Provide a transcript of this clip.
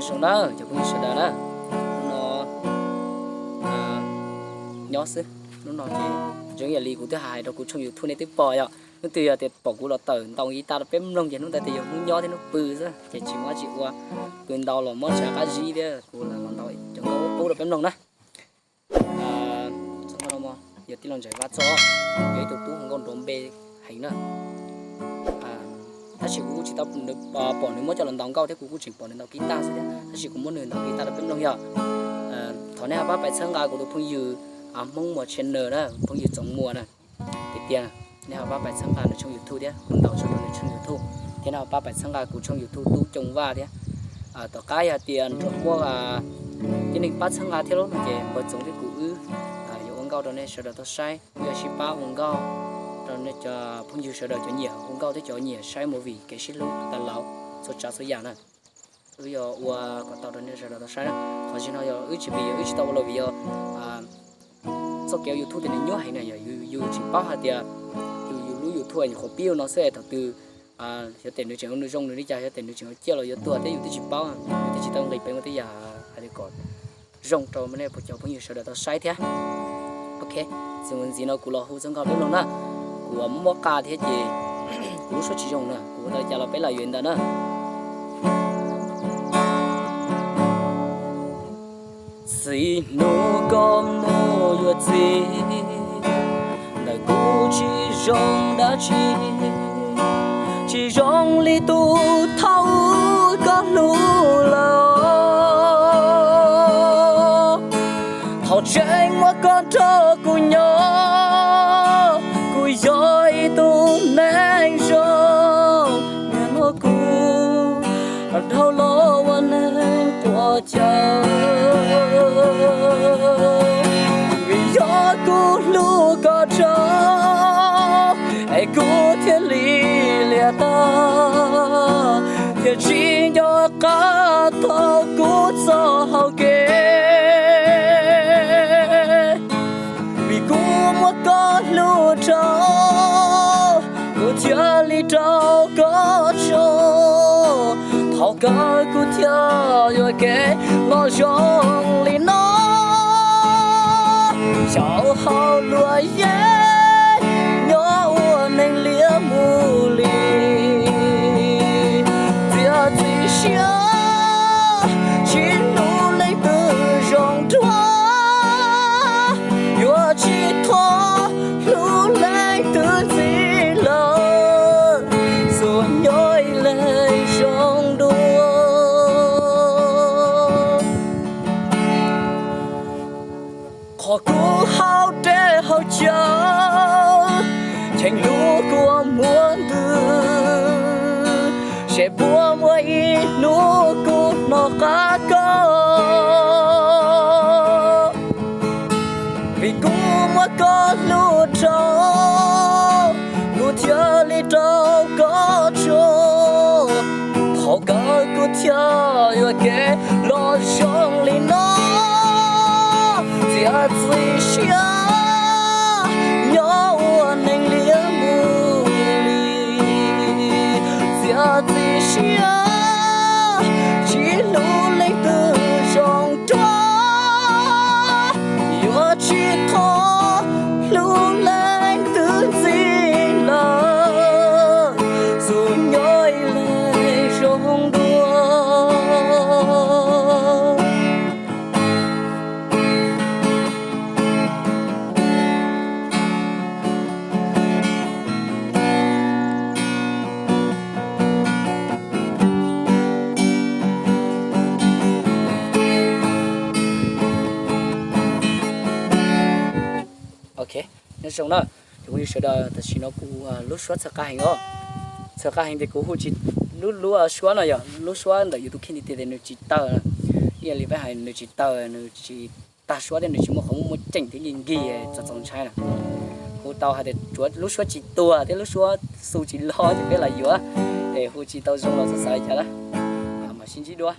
Zoo na cov phooj ywg sawv daws na, hnub no nyob xwb, hnub no ces zoo ib yam li kuv twb hais rau kuv tshooj YouTube nej twb pom yom, hnub twg yog tias pom kuv los tawm ntaus guitar rau peb mloog ces hnub ntawd tias yog hnub nyob thiab hnub pw xwb ces tsis muaj dab tsi ua, pw ntau los mob tsav qab zib thiab kuv los ntaus cov nkauj qub rau peb mloog na. Yog tij laug Ntxawm Vaj Txoj, yog ib tug tub hu nkauj nrov npe heev na. Tab sis kuv kuj tsis tau pom nws muab coj los ntaus nkauj thiab, kuv kuj tseem pom nws ntaus guitar xwb thiab, tab sis kuv muab nws ntaus guitar rau peb mloog yog. Thov nej ho pab pais txhawb nqa kuv tus phooj ywg Hmoob Muas channel na, phooj ywg Txoov Muas na. Tiag tiag, nej ho pab pais txhawb nqa nws tshooj YouTube thiab, kuv ntaus tso rau nws tshooj YouTube thiab, nej ho pab pais txhawb nqa kuv tshooj YouTube Tub Coo Vaj thiab. Tom qab yog tias nrog muaj tib neeg pab txhawb nqa thiab lub no ces npawg Txoov thiab kuv wb yuav ua nkauj rau nej sawv daws tau saib, wb yuav sib pab ua nkauj rau nej cov phooj ywg sawv daws cov nyiam ua nkauj thiab cov nyiam saib movie kev sib hlub tas laus txhua tsav txhua yam na. Wb yuav ua kom tau rau nej sawv daws tau saib na. Qhov tsis no yog wb tsis vim yog wb tsis tau ua los vim yog txoj kev ua YouTube tias nws nyuaj heev na, yog yus tsis paub hais tias yus yus lub YouTube nyuam qhuav pib ua no xwb es thaum twg xyov tes nws tseem ua nws zoo nws li cas, xyov tes nws tseem ua ciaj los yuav tuag thiab yus twb tsis paub, yus twb tsis tau nqis peev ua tej yam hais tias kom zoo rau nej cov phooj ywg sawv daws tau saib thiab. Ok, txuas ntxiv no kuv los hu txog nkauj peb mloog na. Kuv muab qa thiab ces kuv lub suab tsis zoo na, kuv ua tau li cas los peb lam yuav li ntawd na. Txij hnub koj mus yuav txiv, ntawm kuv tsis zoo dab tsi, tsis zoo li tus thaum koj hlub lawm. Thaum tseem muaj koj nrog kuv nyob, kuv yog ib tug neeg zoo, niaj hnub kuv dhau los ua neeg quav cawv. Vim yog kuv hlub koj tshaj, es kuv thiaj li liam tag, thiaj tsis nco qab thaum kuv txoj hau kev. Vim kuv muab koj hlub tshaj, kuv thiaj li rau koj tso. Thaum kawg kuv thiaj yuam kev los zoo li no. Xyaum hau luag yeej nyob ua neeg liab mus li. Txiav txim siab tsis hlub leej twg zoo dua, yuav tsis thov hlub leej twg ntxiv lawm, tsuas nyob ib leeg zoo dua. Qhov kuv hau dej hau cawv, cheem lub kua muag ntws, seb puas muaj ib hnub kuv hnov qab koj. Vim kuv muab koj hlub tshaj, kuv thiaj li rau koj tso. Thaum kawg kuv thiaj yuam kev los zoo li no. Txiav txim siab nyob ua neeg liab mus li. Txiav txim siab tsis hlub leej twg zoo dua, yuav tsis thov hlub leej twg ntxiv lawm, tsuas nyob ib leeg zoo dua. Ok, nyob zoo na, cov phooj ywg sawv daws, tam sim no kuv lub suab txhawv qab heev os. Txhawv qab heev ces kuv hu tsis, lub lub suab no yog lub suab ntawm YouTube Key tias tias nws tsis tawg na. Ib yam li peb hais nws tsis tawg, nws tsis tag suab thiab nws tsis muaj qhov muaj muaj ceem thiab nkig nkig txaus txaus ntshai na. Hu tau hais tias tsuav lub suab tsis tuag thiab lub suab xu tsis log ces peb lam yuav, es hu tsis tau zoo los txhob xav li cas na. Mam sib ntsib dua.